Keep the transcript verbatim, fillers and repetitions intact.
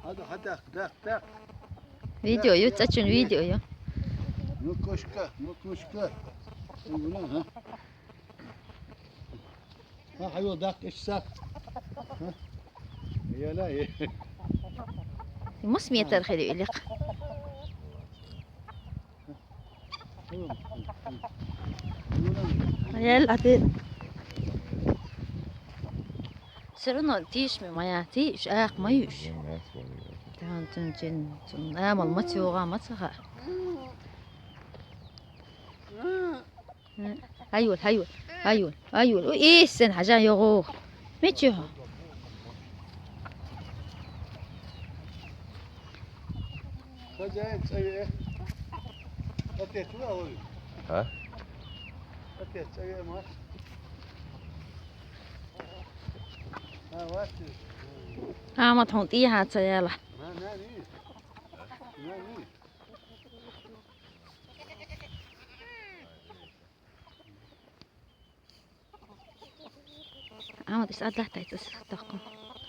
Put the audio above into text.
هذا حدا دق، دق، دق. Видео юу, цачун видео юу. Мукушка, мукушка. Уна, ха? Ха, хайва дак ишса. Ха? يا لا، يا. Мус метр хири илик. Ял ати. Все равно тийшми мая, тийш, ах, маюш. Тан тун чин, тун амал мацуга, мацаха. Хайул, хайул, хайул, хайул. Исэн хажа ёгу. Мичи ха. Хозяин цаве. Отец, ура, ой. А? Отец, цаве, ма. А, вот. Ама тон ти ха цаяла. На, на, не. На, не. Ама тис адлахтай тис тохо.